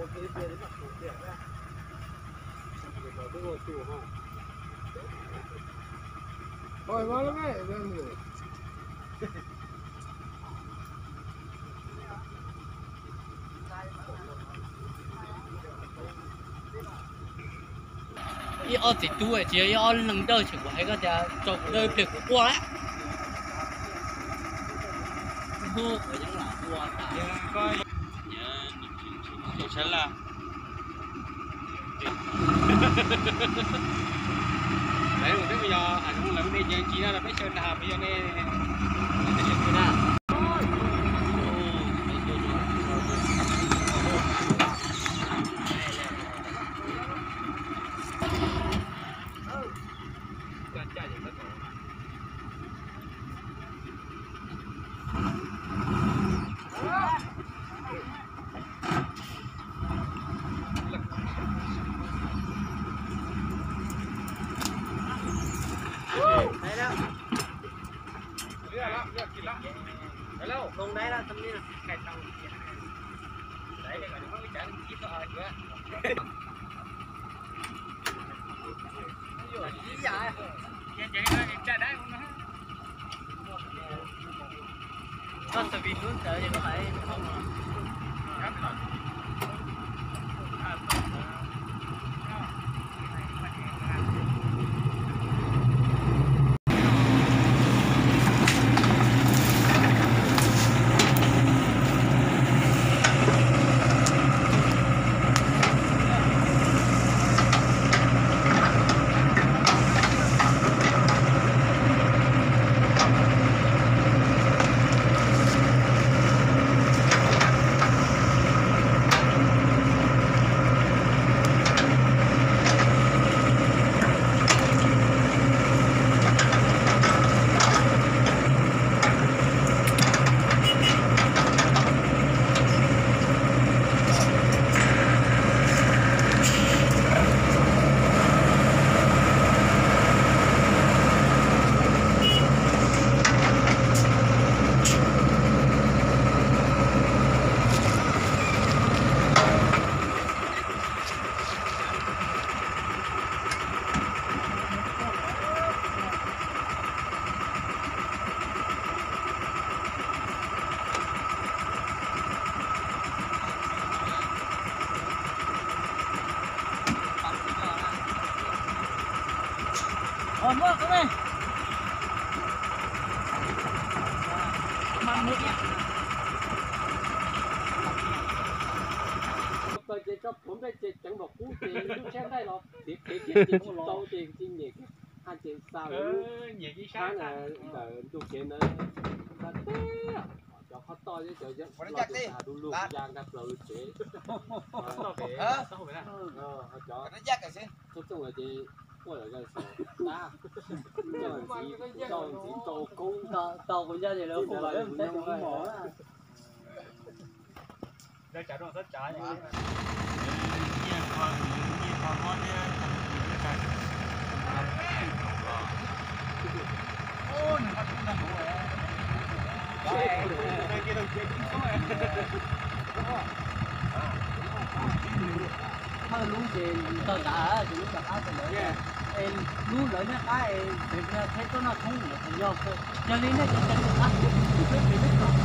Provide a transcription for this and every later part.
Ib ob txiv tub tsis yog ib ob leeg dawj, tseem kuv hais koj tias tso kuv dawj ib pliag kuv quaj lawm. Lawv twb yog hav zoov lawv nej yog ntsis no los peb chaw nag peb yog nej. Ces tso plhuav nplej ces ceev npaum qub ces lub tsheb ntaij los tiav kev thiab ces tsis tau ces tsis nyem kiag, haj ces xa lub tshab ntawm ntug kev ntawd xa teb cov qhov toj thiab cov los ces xa du lug ya nkag plaws lub tsev. Cov txooj txooj lawm ces quaj lawm xaus dab, ntxiv rau koob tau kuv ncaj ces lawv hu lawv mus mos. Thawj lub ces tau tav ces lub rov qab rau lawv. Es lub lawv nyob qab es pem qheb tuaj noj tshoob lawm ces yog, yog li nej cov ceev rov qab, peb pem peb tog.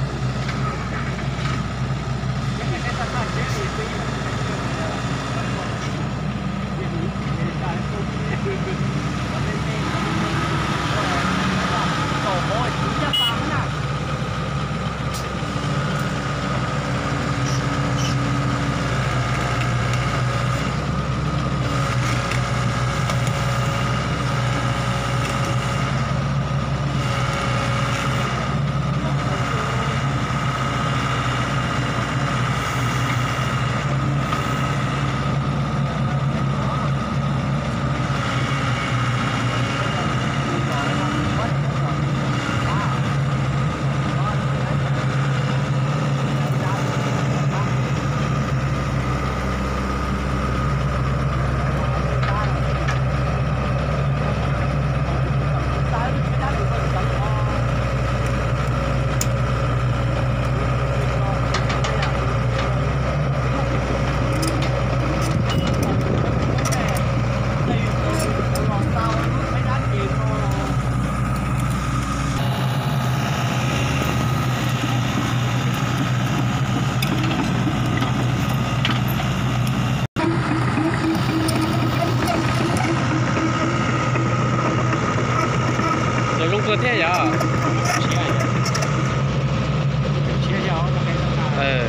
Thiab yog,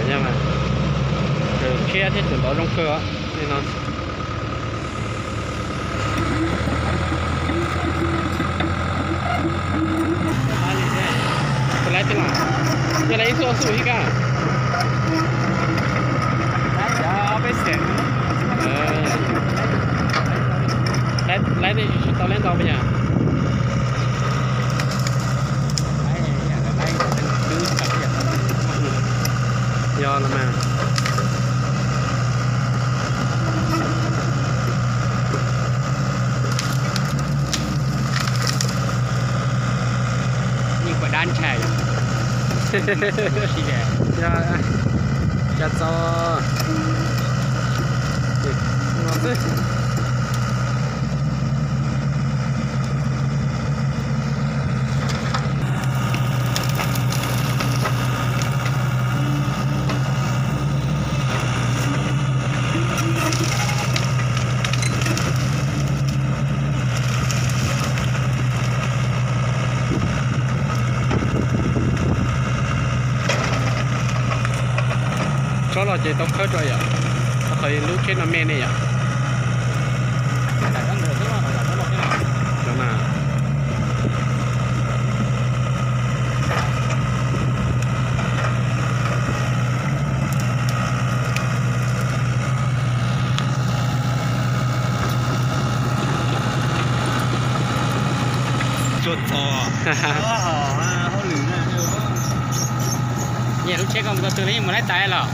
yog mas, tshiab thiab tseem ntov zoo kawg os no. Tus laiv twg mas, yog laiv ib txuj xub hib kaj. Laiv tej tsis tau laiv ntau puas yog? Yog los mas. Yeej kuj dab ntshai. Yog, cas txaus no xwb. Tsob los ces tau khawb rau yom, tau qhov lub tsheb no me ne yom. Txog txog hauj lwm na. Nyiam lub tsheb koj mus tau twg los yeej mus laib tais los.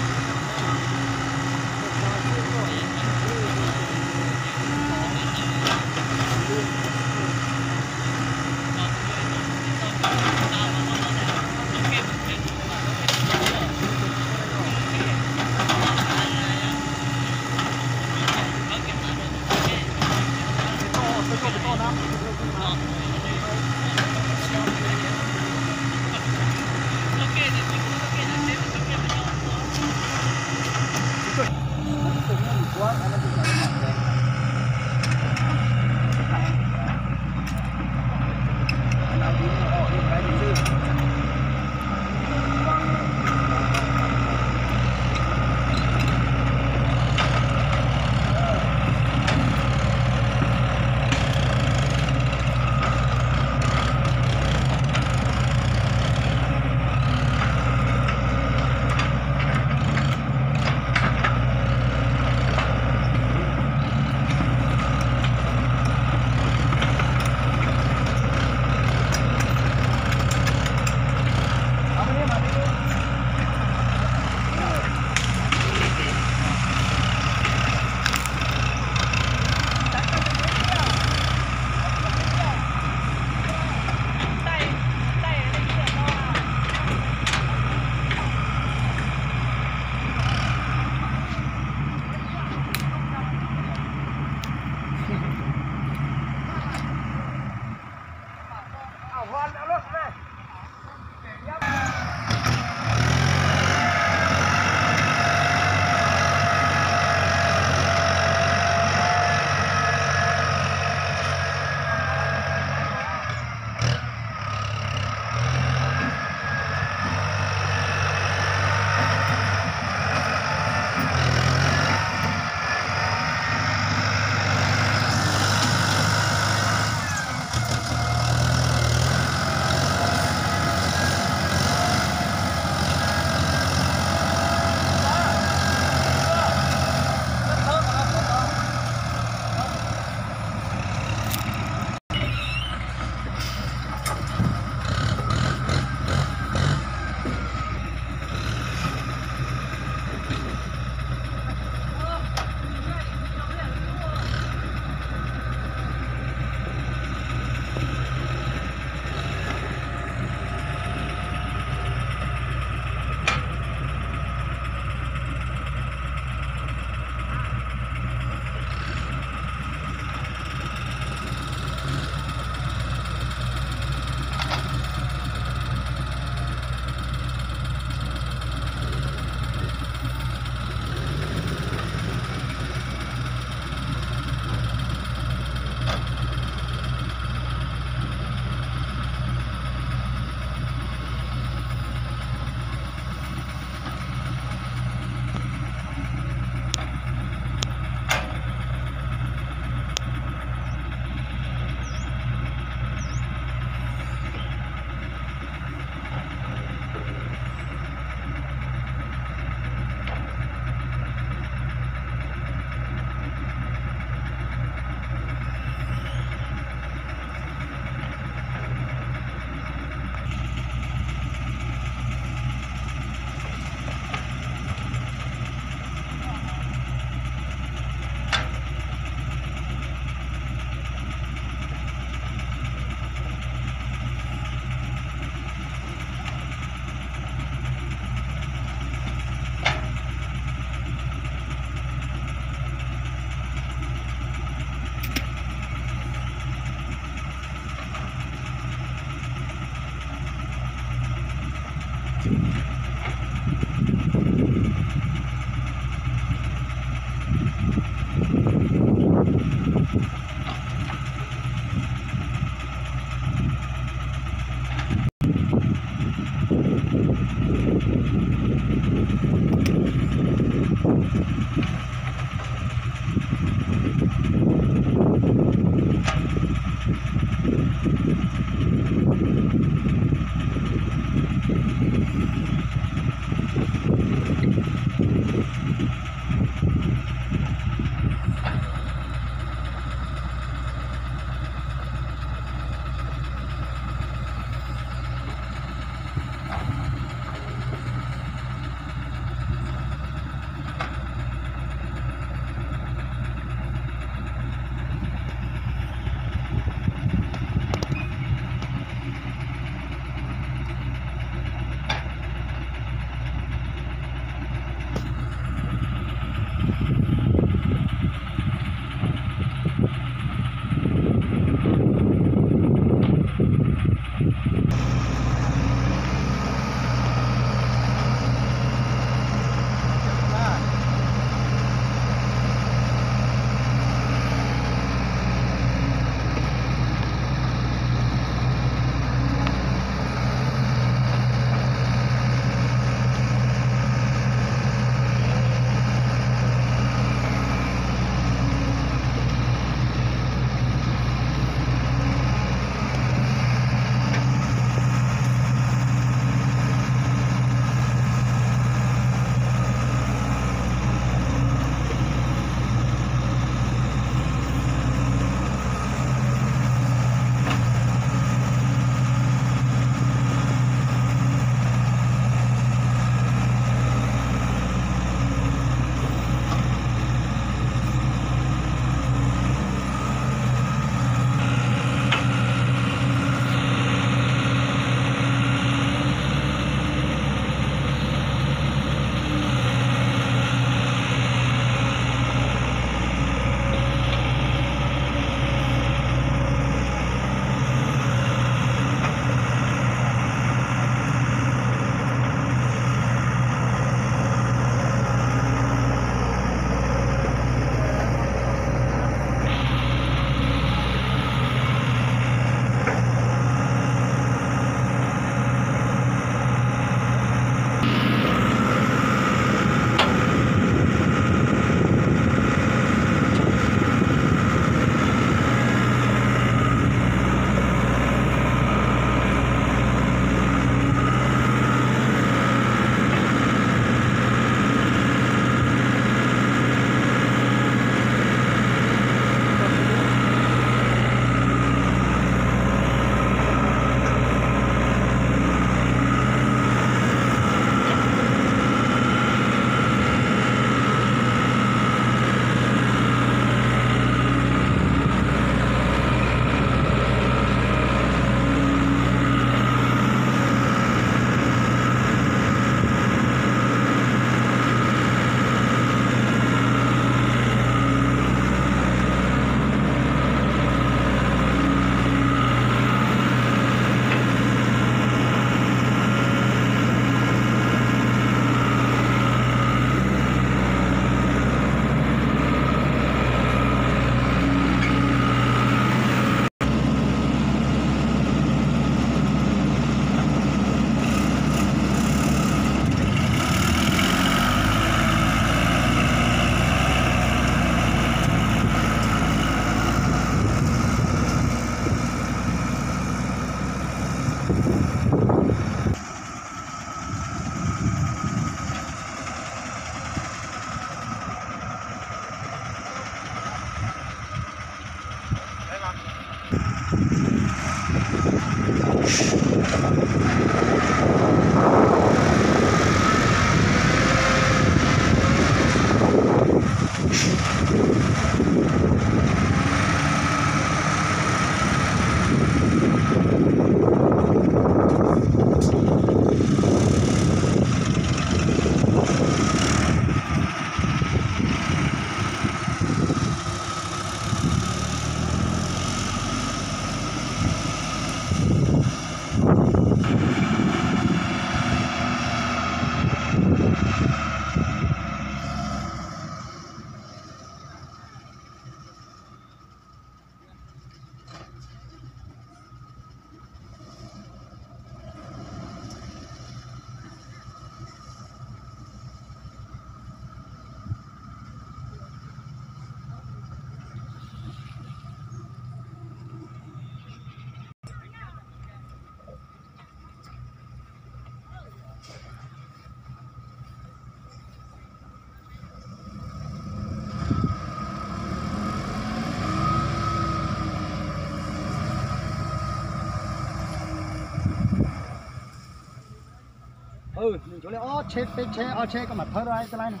Nws nchuav li ob tsheb peb tsheb ob tsheb koj mam thawb rau ib txoj laib no.